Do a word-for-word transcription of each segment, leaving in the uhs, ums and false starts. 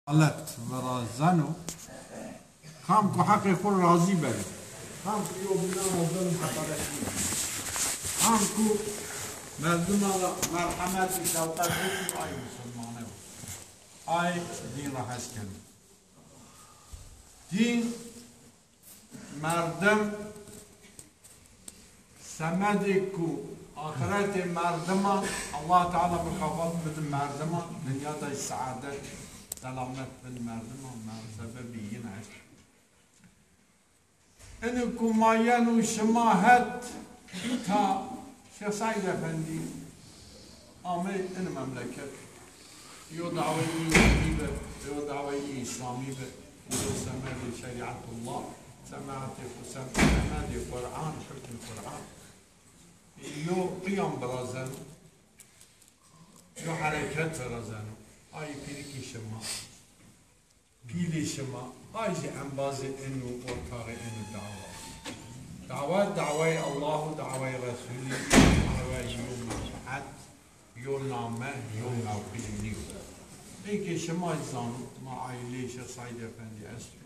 Adalet virazeno, kam ku heqê xwu razî beno, kam ku yo bînan ra zulm heqaret nîyo, kam ku merdiman ra merhemet û şewqet bikir, ay musulmane wo. Ay dîn ra hes keno. Dîn merdim Semedê ku axiretê merdiman, Allah Teala mukafat bidin merdiman, dinya de jî saadet, selamet bin merdiman, mer-, sebebî yin est. Ini ku ma yeno şima het îta Şêx Seîd Efendî amey ini memleket. Yo daweyî Yehudî bi, yo daweyî Îslamî bi, yo semedê şerîetullah, semedê xu-, sem-, semedê Quran, hukm Quran. Yo qiyam virazeno, yo hereket virazeno. Ay pîrikî şima, pîlê şima, ay jî embazê eno, ortaxê eno dawa. Dawa, dawayê Allah û dawayê Resûlî, dawayê yo menfeet, yo name, yo mewqî nîyo. Ê ke şima zano, ma aîleyê Şêx Seîd Efendî esto.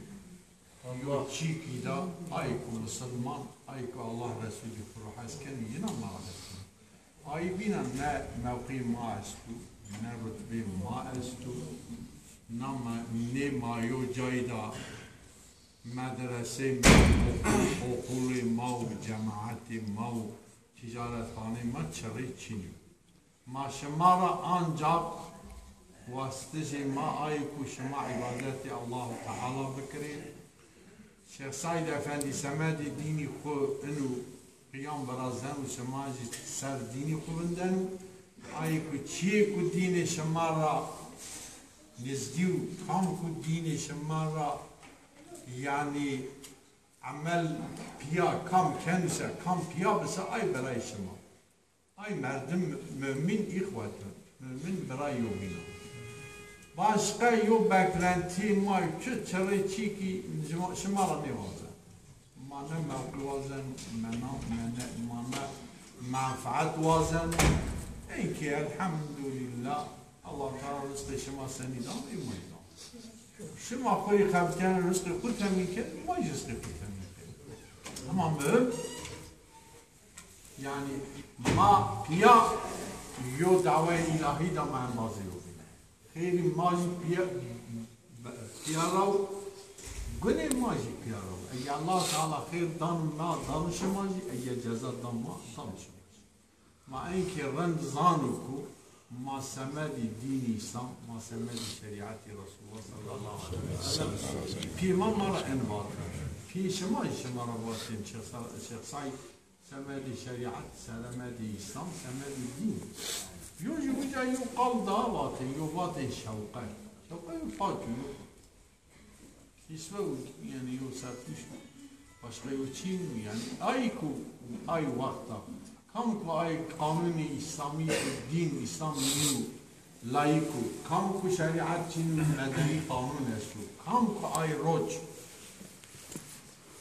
Yo çîkî de ay ku musulman, ay ku Allah Resûlî xwu ro hes kenî, yina ma hes kenî. Ay bîna ne mewqî ma esto, ne rutbê ma esto, na ma, nê ma yo cayî de medresê ma, oqul-, oqulê ma û cemaetê ma û ticaretxaneyê ma çirê çinî yo. Ma şima ra ancaq wastijê ma ayê ku şima îbadetê Allahu Teala bikirê. Şêx Seîd Efendî semedê dînî xwu ino qiyam virazeno, şima jî ser dînî xwu vindeno. Ayê ku çîyê ku dînê şima ra nizdî û kam ku dînê şima ra, yanî, emel pîya kam keno se, kam pîya bi se, ay birayê şima. Ay merdim, mumin îxwetun, mumin birayê yewbîn a. Başqa yo beklentî ma, çi çirê çîkî şima, şima ra nêwazen. Ma ne mewqî wazen, ma ne, ma ne, ma ne menfeet wazen. Ê ke elhamdulîllah, Allah Teala rizqê şima senî dano, ê ma dano. Şima xwu rê xem kenê, rizqê xwu temîn kenê, ma jî rizqê xwu temîn kenê. Hema muhim, yanî ma pîya yo dawayê îlahî de ma embazê yo bîne. Xeyrî ma jî pîya, pîya ra wo, gunê ma jî pîya ra wo. Ege Allah Teala xeyr dano ma, dano şima jî, ege ceza dano ma, dano şima jî. Ma enkê rind zano ku ma semedî dînî Îslam, ma semedî şerîetî Resulullah sallallahu aleyhi ve sellem. Pîyê ma ma ra en vatên. Pîyê şima jî şima ra vatên. Şêx Sa-, Şêx Seîd semedî şerîet, semedî Îslam, semedî dîn. Yo jî uca yo qal daha vatên, yo vatên şewqe. Şewqe yo pak yo. Îsve û, yanî, yo serpûş, başqa yo çîn, yanî, ay ku, ay wexta, kam ku ay qanûnê Îslamî, dîn Îslam nîyo, layîk o, kam ku şerîet çîn û medenî qanûn esto, kam ku ay roc,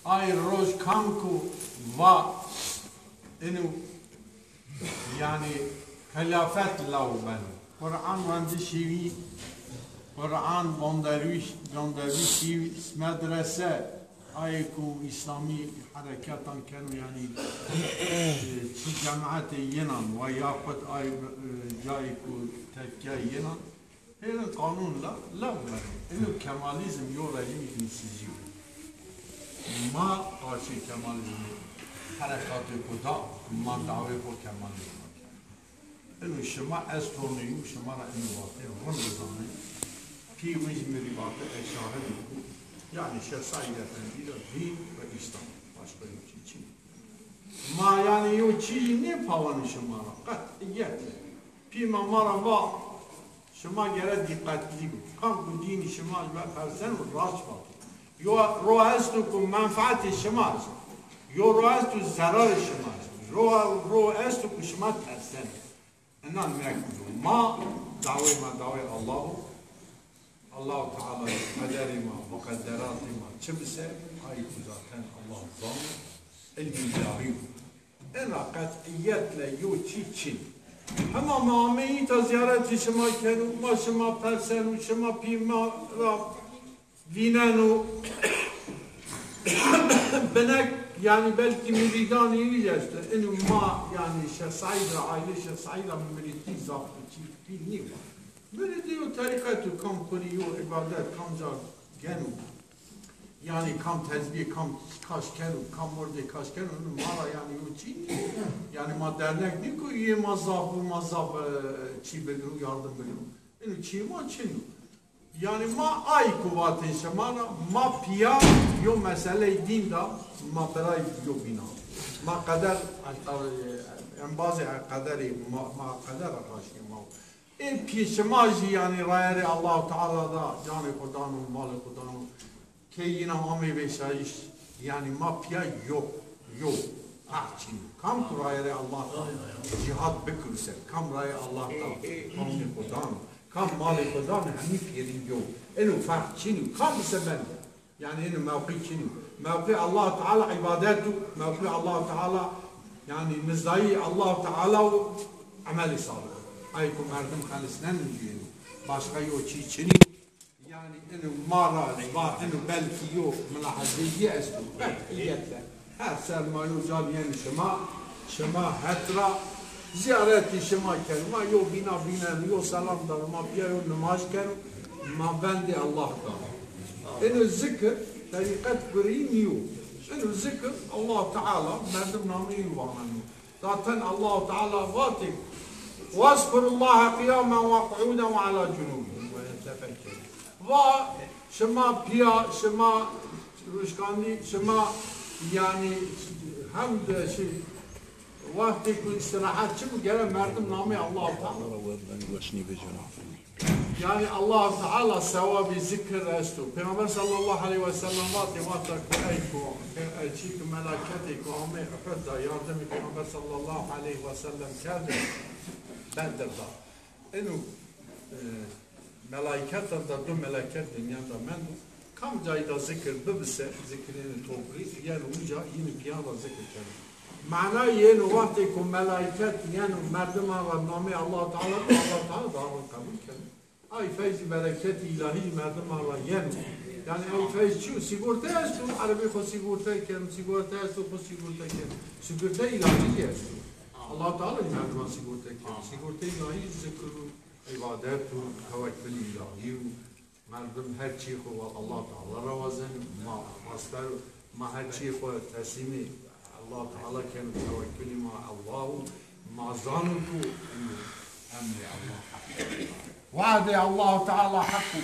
ay roc, kam ku va, ino, yanî, xilafet law beno. Quran wendişî wî, Quran gonderwîş, gonderwîşî wî, medrese, ayê ku Îslamî hereketan keno, yanî, e, çi cemaetê yinan wa yaxut ay, e, cayê ku tetkeyê yinan, Hêrin qanûn la, lew beno. Ino Kemalîzm yo rejîmê dînsizî yo. Ma qarşê Kemalîzmî herekatêko da, ma dawê xo Kemalîzm a kerd. Ino şima, ez tornê yo, şima ra ino vatê rind bizanê. Pî win jî mi rî vate, ez şahid o. Yanî Şêx Seîd Efendî ra dîn ve Îslam. Başqa yo çî çin. Ma yanî yo çî jî nêpaweno şima ra. Qetîyetle. Pî ma ma ra va, şima gere dîqetlî bo. Kam ku dînî şima ji me perseno, raşt vato. Yo ro esto ku menfeetê şima esto. Yo ro esto zerarê şima esto. Yo ro esto ku şima terseno. Inan mekuno. Ma dawê ma dawê Allah o. Allahu Teala qederê ma, muqedderatê ma çi bise, ay ku zaten Allah zano, ilmî îlahî yo. Ena qetîyetle yo çî çin. Hema ma ameyî ta zîyaretî şima keno, ma şima perseno, şima pî ma ra vîneno. Binek, yanî belkî mirîdanê wî esto. Ino ma, yanî Şêx Seîd ra, aîlê Şêx Seîd ra mirîdî zaf bi çî pîl nîyo. Mirîdî yo terîqet o, kam xwu rê yo îbadet, kam ca geno. Yanî kam tezbî, kam kaş keno, kam mordê kaş keno, ino ma ra yanî yo çî nîyo. Yanî ma dernek nîyo ku yê ma zaf bo, ma zaf, e, çî bigiro, yardim bigiro. Ino çîyê ma çin o. Yanî ma ay ku vatê şima ra, ma pîya yo meseleyê dîn de ma birayê yo bîna. Ma qeder, embazê qederê ma, ma qeder ra raştê ma. Ê pî şima jî yanî rayerê Allahu Teala da canê xwu dano, malê xwu dano. Key yîna amey vêşayîş, yanî ma pîya yo, yo, ferq çin o. Kam ku rayerê Allah da cîhad bikiro ser, kam rayê Allah da qewmê xwu dano, kam malê xwu dano, hemî pêrî yo. Eno ferq çin o. Kam bise bende. Yanî eno mewqî çin o. Mewqî Allah Teala îbadet o, mewqî Allah Teala yanî nizdayî Allah Teala û emelê salih. Ay ku merdim xelisneno jî eno. Başqa yo çî çin o. Yanî ino ma ra va, ino belkî yo milahezeyî esto. Qetîyetle. Her ser ma yo ca yenî şima, şima het ra zîyaretî şima keno. Ma yo bîna vîneno, yo selam dano, ma pîya yo nimaj keno. Ma vendê Allah da. Ino zikir, terîqet gureyî nîyo. Ino zikir Allah Teala merdim nameyî vaneno. Zaten Allahu Teala vatê, "Wezkurullahe qiyamen ve qu'uden ve ala cunubihim ve yetefekkerun." Va şima pîya, şima ruşkandî, şima yanî hem de şey, wextê ku îstîrahet çi bo, gere merdim namê Allahu Teala. Yanî Allah Teala sewabî zikir esto. Peyxamber sallallahu aleyhi ve sellem vatê, vata ku ey ku, ey çî ku melaketê ku amê Uhud da yardimê Peyxamber sallallahu aleyhi ve sellem kerdê, Bedir da. Eno, e, melaketa da du melaket dinya da mendo. Kam cayî da zikir bibise, zikirênê toprî, yeno uca, yînî pîyan ra zikir keno. Manayê yeno wextê ku melaîket yeno merdiman ra namê Allah Teala, Allah Teala da awan qebul keno. Ay feyzî bereketî îlahî merdiman ra yeno. Yanî ay feyz çi yo? Sîgorte esto, erebê xwu sîgorte keno, sîgorte esto, xwu sîgorte keno. Sîgorte îlahî zî esto. Allah Teala zî merdiman sîgorte keno. Sîgorte îlahî zikir o, îbadet o, tewekkulî îlahî yo. Merdim her çî xwu Allah Teala ra wazeno, ma asper, ma her çî xwu teslîmî Allah Teala keno, tewekkulî ma Allah o, ma zano ku eno emrê Allah heq o. We'dê Allah Teala heq o.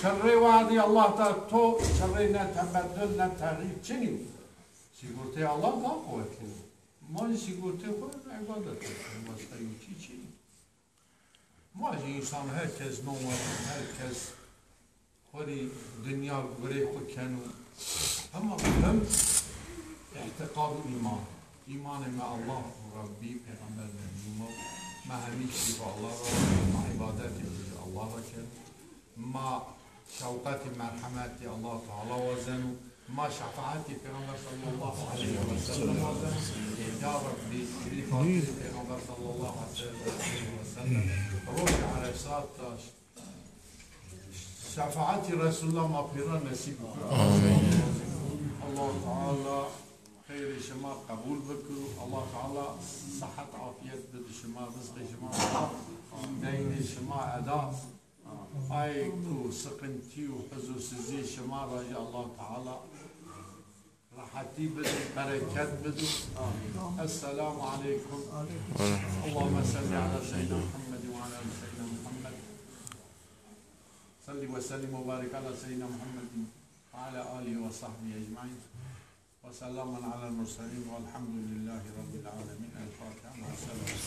Çirrê we'dê Allah de to, çirrê ne tebeddul, ne texyîr çinî yo. Sîgorteyê Allah daha quwetlî yo. Ma zî sîgorteyê xwu îbadet keno, başqa yo çî çinî yo. Ma jî însan her kes no wazeno, her kes xwu rê dinya gurê xwu keno. Hema muhîm îtîqad û îman. Îmanê me Allah û Rebbî, Peyxamber Nebiyo ma, ma hemî çî xwu Allah ra, ma îbadetê xwu jî Allah ra keno. Ma şewqetê merhemetê Allah Teala wazeno. Ma şefaetê Peyxamber sallallahu aleyhi ve sellem wazeno. Ya Rebbî, bi xatirê Peyxamber sallallahu aleyhi ve sellem, rojê Ereşat de şefaetê Resulullah ma pêra nesîb bikiro. Amîn. Allah Teala xeyrê şima qebul bikiro. Allah Teala sihet afîyet bido şima, rizqê şima eda, deynê şima eda. Ay ku siqintî û huzursizî şima ra jî Allah Teala rehetî bido, bereket bido. Amîn. Esselamu aleykum. Allahümme salli ala seyyidina Muhammed ve ala ali seyyidina Muhammed. Salli ve sellim ve barik ala seyyidina Muhammedin ve ala alihi ve sahbihi ecmaîn. Ve selamun alel murselin velhamdülillahi rabbil alemin. El Fatiha. Ma'as selamun.